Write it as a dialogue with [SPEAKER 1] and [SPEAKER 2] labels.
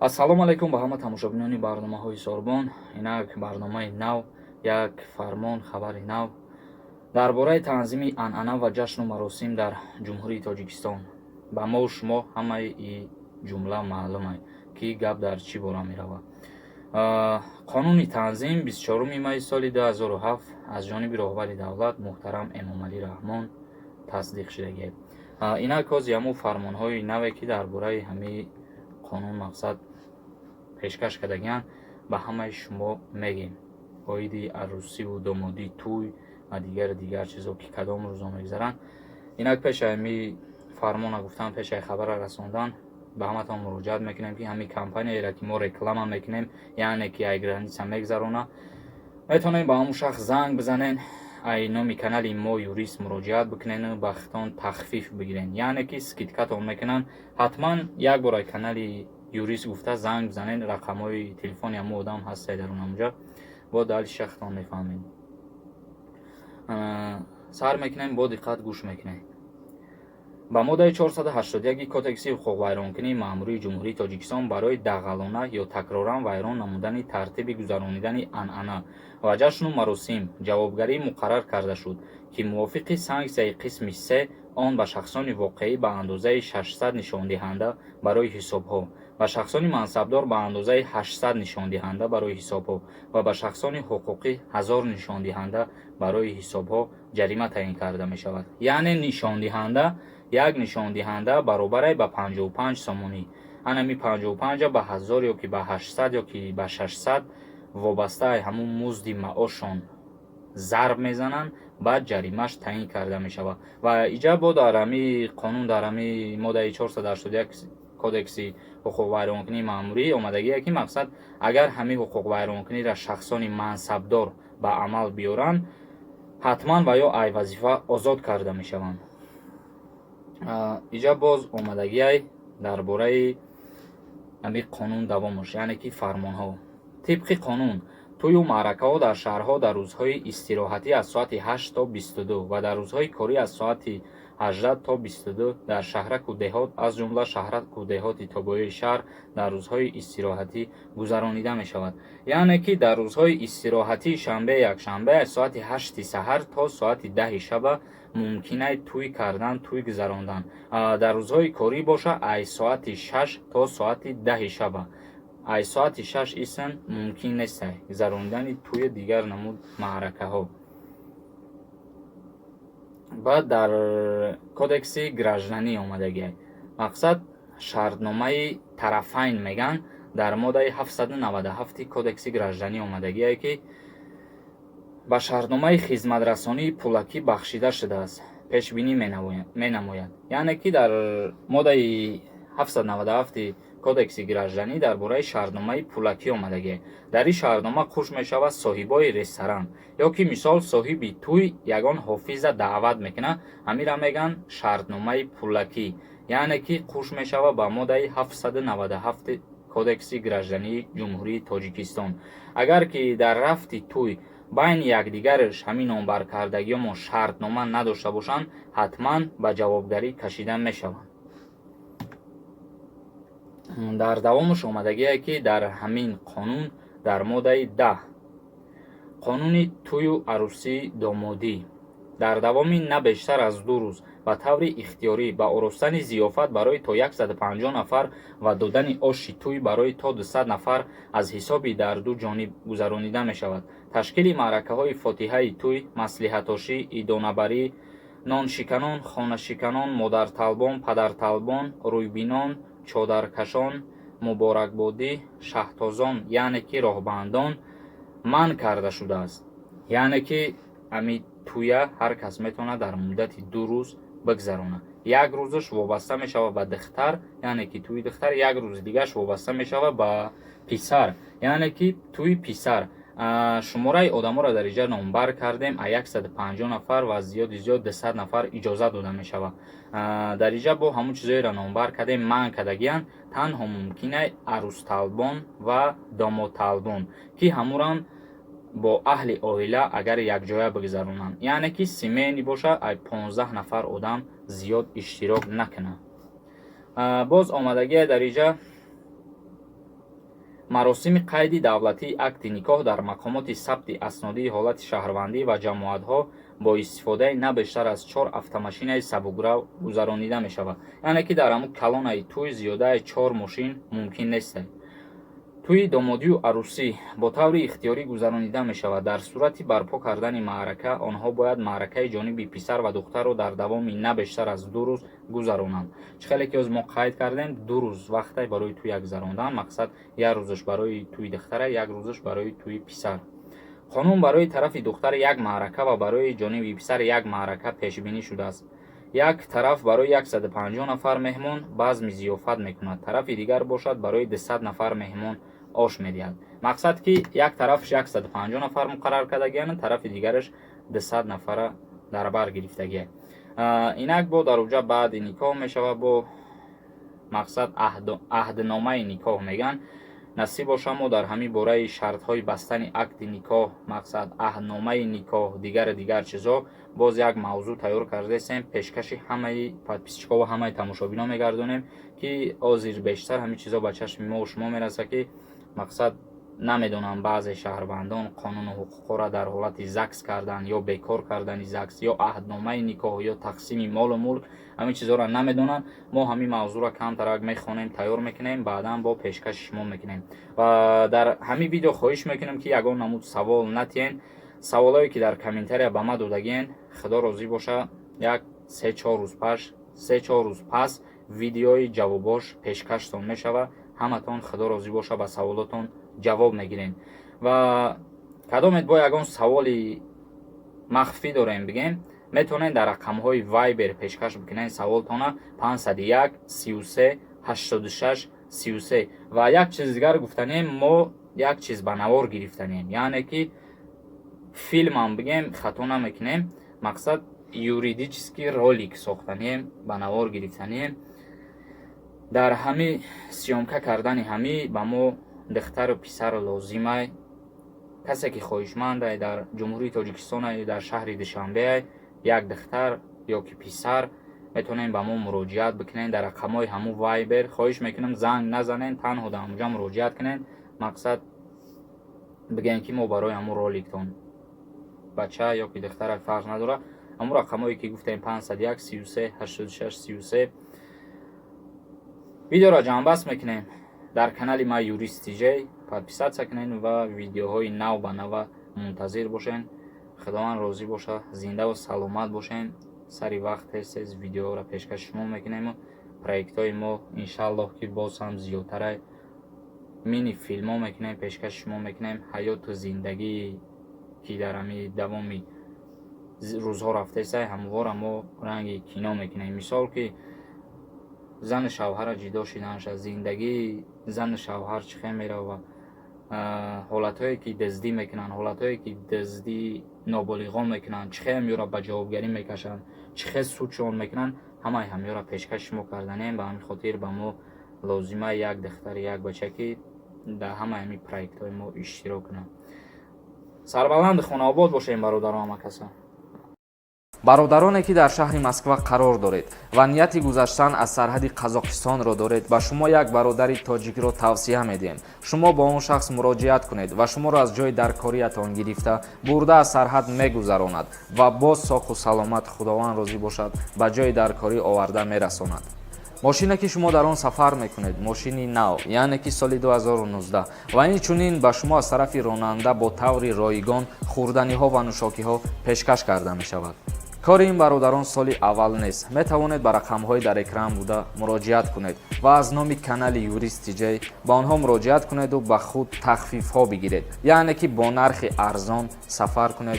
[SPEAKER 1] Ассалому алайкум ба ҳама тамошобинони барномаҳои Сорбон. Инак, барномаи нав, як фармон, хабари нав дар бораи танзими анъана ва ҷашну маросим дар Ҷумҳурии Тоҷикистон. Ба мову шумо ҳамаи и ҷумла маълума, ки гап дар чӣ бора меравад. Қонуни танзим 24 майи соли 2007 аз ҷониби роҳбари давлат муҳтарам Эмомалӣ Раҳмон тасдиқ шудагист. Инак, ҳози ҳамун фармонҳои наве, ки дар бораи ҳамин қонун, мақсад, пешкаш кардагианд, ба ҳамаи шумо мегем, оиди арӯсиву домодӣ, тӯй ва дигару дигар чизо, ки кадом рӯзо мегузаранд. Инак, пеши ҳамин фармона гуфтан, пешаи хабара расондан, ба ҳаматон муроҷиат мекунем, ки ҳамин компанияеро, ки мо реклама мекунем, яъне ки ай граница мегузарона, метавонем ба ҳамун шахс занг бизанен, ай номи канали мо Юрист муроҷиат бикунену ба хитон тахфиф бигирен, яъне ки скидкатон мекунанд. Ҳатман як бор ай канали Юрист гуфта занг бизанен. Рақамҳои телефони ҳамун одам ҳастай дар онамҷа, бо далиши хитон мефаҳмед. Сар мекунем, бо диққат гӯш мекунем. Ба моддаи 481 Кодекси ҳуқуқвайронкунии маъмурии Ҷумҳурии Тоҷикистон барои дағалона ё такроран вайрон намудани тартиби гузаронидани анъана ва ҷашну маросим ҷавобгарӣ муқаррар карда шуд, ки мувофиқи санксияи қисми се он ба шахсони воқеӣ ба андозаи 600 нишондиҳанда барои ҳисобҳо, ба шахсони мансабдор ба андозаи 800 нишондиҳанда барои ҳисобҳо ва ба шахсони ҳуқуқӣ 1000 нишондиҳанда барои ҳисобҳо ҷарима таъин карда мешавад. Яъне нишондиҳанда, як нишондиҳанда баробарай ба 55 сомонӣ. Анами 55 ба 1000 ё ки ба 800 ё ки ба 600, вобастаи ҳамун музди маошон зарб мезананд, баъд ҷаримаш таъин карда мешавад. Ва иҷа бо дар ҳами қонун, дар ҳами моддаи 481 Кодекси ҳуқуқвайронкунии маъмурӣ омадагие, ки, мақсад, агар ҳамин ҳуқуқвайронкуниро шахсони мансабдор ба амал биёранд, ҳатман ва ё ай вазифа озод карда мешаванд. Иҷа боз омадагиай дар бораи ҳамин қонун давомаш, яъне ки фармонҳо. Тибқи қонун, тӯю маъракаҳо дар шаҳрҳо дар рӯзҳои истироҳатӣ аз соати 8 то 22 ва дар рӯзҳои корӣ аз соати 18 то 22, дар шаҳраку деҳот, аз ҷумла шаҳраку деҳоти тобеи шаҳр, дар рӯзҳои истироҳатӣ гузаронида мешавад. Яъне ки дар рӯзҳои истироҳатии шанбе, якшанбе аз соати 8-и саҳар то соати 10-и шаба мумкинай тӯй кардан, тӯй гузарондан. Дар рӯзҳои корӣ боша, аз соати 6 то соати 10-и шаба. Аз соати 6 исан мумкин нестай гузаронидани тӯю дигар намуд маъракаҳо. Баъд дар Кодекси гражданӣ омадагиай, мақсад, шартномаи тарафайн меган. Дар моддаи 797 Кодекси гражданӣ омадагиае, ки ба шартномаи хизматрасонии пулакӣ бахшида шудааст, пешбинӣ менамояд. Яъне ки дар моддаи 797 Кодекси гражданӣ дар бораи шартномаи пулакӣ омадагиа. Дар ин шартнома хуш мешавад соҳибои ресторан ё ки, мисол, соҳиби тӯй ягон ҳофиза даъват мекунад, ҳамира мегӯянд шартномаи пулакӣ. Яъне ки хуш мешавад ба моддаи 797 Кодекси граждании Ҷумҳурии Тоҷикистон. Агар ки дар рафти тӯй байни якдигараш ҳамин номбаркардагиёмон шартнома надошта бошанд, ҳатман ба ҷавобгарӣ кашида мешаванд. Дар давомаш омадагие, ки дар ҳамин қонун дар моддаи 10 қонуни тӯю арӯсӣ, домодӣ дар давоми на бештар аз 2 рӯз ба таври ихтиёрӣ ба оростани зиёфат барои то 150 нафар ва додани оши тӯй барои то 200 нафар аз ҳисоби дар ду ҷониб гузаронида мешавад. Ташкили маъракаҳои фотиҳаи тӯй, маслиҳатошӣ, идонабарӣ, ноншиканон, хонашиканон, модарталбон, падарталбон, рӯйбинон, чодаркашон, муборакбодӣ, шаҳтозон, яъне ки роҳбандон, манъ карда шудааст. Яъне ки ами тӯя ҳар кас метавонад дар муддати 2 рӯз бигзаронад. Як рӯзаш вобаста мешавад ба духтар, яъне ки тӯи духтар, як рӯзи дигараш вобаста мешавад ба писар, яъне ки тӯи писар. Шумораи одаморо дар инҷа номбар кардем, а 150 нафар ва зиёди зиёд 200 нафар иҷозат дода мешавад. Дар инҷа бо ҳамун чизоеро номбар кардем, манъ кардагиянд. Танҳо мумкинай арӯсталбон ва домодталбон, ки ҳамурам бо аҳли оила агар якҷоя бигзаронанд, яъне ки семейный бошад, ай 15 нафар одам зиёд иштирок накунад. Боз омадагия дар инҷа. Маросими қайди давлатии акти никоҳ дар мақомоти сабти аснодии ҳолати шаҳрвандӣ ва ҷамоатҳо бо истифодаи на бештар аз чор автомошинаи сабукрав гузаронида мешавад. Яъне ки дар ҳамун калонаи тӯй зиёдаи чор мошин мумкин нестад. Тӯи домодию арӯсӣ бо таври ихтиёрӣ гузаронида мешавад. Дар сурати барпо кардани маърака, онҳо бояд маъракаи ҷониби писар ва духтарро дар давоми на бештар аз 2 рӯз гузаронанд. Чӣ хеле ки ҳоз мо қайд кардем, 2 рӯз вақте барои тӯя гузарондан, мақсад, як рӯзаш барои тӯи духтара, як рӯзаш барои тӯи писар. Қонун барои тарафи духтар як маърака ва барои ҷониби писар як маърака пешбинӣ шудааст. Як тараф барои 150 нафар меҳмон базми зиёфат мекунад, тарафи дигар бошад, барои 200 нафар меҳмон ош медиҳад. Мақсад, ки як тарафаш 150 нафар муқаррар кардагианд, тарафи дигараш 200 нафара дар бар гирифтагия. Инак, бо дар уҷа баъди никоҳ мешавад, бо мақсад, аҳдномаи никоҳ мегӯянд. Насиб боша, мо дар ҳамин бораи шартҳои бастани акди никоҳ, мақсад, аҳдномаи никоҳ, дигару дигар чизҳо боз як мавзӯъ тайёр кардаистем, пешкаши ҳамаи подписчикҳо ва ҳамаи тамошобинон мегардонем, ки ҳозир бештар ҳамин чизҳо ба чашми мо шумо мерасад, ки мақсад, намедонам, баъзе шаҳрвандон қонуну ҳуқуқҳоро дар ҳолати ЗАГС кардан ё бекор кардани ЗАГС ё аҳдномаи никоҳ ё тақсими молу мулк, ҳамин чизҳоро намедонанд. Мо ҳамин мавзӯъро камтарак мехонем, тайёр мекунем, баъдан бо пешкаши шумо мекунем. Ва дар ҳамин видео хоҳиш мекунем, ки ягон намуд савол натиҳен. Саволое ки дар комментария ба ма додагиен, Худо розӣ боша, як 3-4 рӯз пас видеои ҷавобош пешкаштон мешавад. Ҳаматон, Худо розӣ боша, ба саволотон ҷавоб мегирем. Ва кадомед бо ягон саволи махфӣ дорем, бигем, метавонед дар рақамҳои Вайбер пешкаш бикунед саволтона: 501 33 86 33. Ва як чиз дигар гуфтанем: мо як чиз ба навор гирифтанем, яъне ки филмам бигем, хато намекунем, мақсад, юридический ролик сохтанем, ба навор гирифтанем. Дар ҳами съёмка кардани ҳамӣ ба мо духтару писару лозимай. Касе ки хоҳишмандай, дар Ҷумҳурии Тоҷикистонай, дар шаҳри Душанбеай, як духтар ё ки писар, метавонем ба мо муроҷиат бикунем дар рақамҳои ҳамун Вайбер. Хоҳиш мекунем, занг назанем, танҳо дар ҳамуҷа муроҷиат кунем. Мақсад, бигӯем, ки мо барои ҳамун роликтон бача ё ки духтара, фарқ надорад, ҳамун рақамҳое ки гуфтем: 501 33 86 33. Видеоро ҷамъбаст мекунем. Дар канали ма Юрист Тиҷей подписаться кунед ва видеоҳои нав ба нава мунтазир бошед. Худованд розӣ боша, зиндаву саломат бошед. Сари вақт тез тез видеоро пешкаши шумо мекунему проектҳои мо, иншааллоҳ, ки боз ҳам зиёдтара мини филмҳо мекунем, пешкаши шумо мекунем. Ҳаёту зиндагие ки дар ҳами давоми рӯзҳо рафтесай, ҳамвора мо ранги кино мекунем. Мисол, ки зану шавҳара ҷудо шиданша, зиндагии зану шавҳар чӣ хел мерава, ҳолатҳое ки дуздӣ мекунанд, ҳолатҳое ки дуздии ноболиғон мекунанд, чӣ хел ҳамёро ба ҷавобгарӣ мекашанд, чӣ хел судшон мекунанд, ҳамаи ҳамёро пешкаши шумо карданем. Ба ҳамин хотир ба мо лозима як духтари, як бача, ки дар ҳамаи ҳамин проектҳои мо иштирок кунанд. Сарбаланди хонаобод бошем, бародаро, ҳамакаса.
[SPEAKER 2] Бародароне, ки дар шаҳри Москва қарор доред ва нияти гузаштан аз сарҳади Қазоқистонро доред, ба шумо як бародари тоҷикро тавсия медиҳем. Шумо ба он шахс муроҷиат кунед ва шуморо аз ҷои даркориятон гирифта бурда, аз сарҳад мегузаронад ва боз соқу саломат, Худованд розӣ бошад, ба ҷои даркорӣ оварда мерасонад. Мошине, ки шумо дар он сафар мекунед, мошини нав, яъне ки соли 2019, ва инчунин ба шумо аз тарафи ронанда бо таври ройгон хӯрданиҳо ва нӯшокиҳо пешкаш карда мешавад. Кори ин бародарон соли аввал нест. Метавонед ба рақамҳои дар экран буда муроҷиат кунед ва аз номи канали Юрист Тиҷей ба онҳо муроҷиат кунеду ба худ тахфифҳо бигиред, яъне ки бо нархи арзон сафар кунед.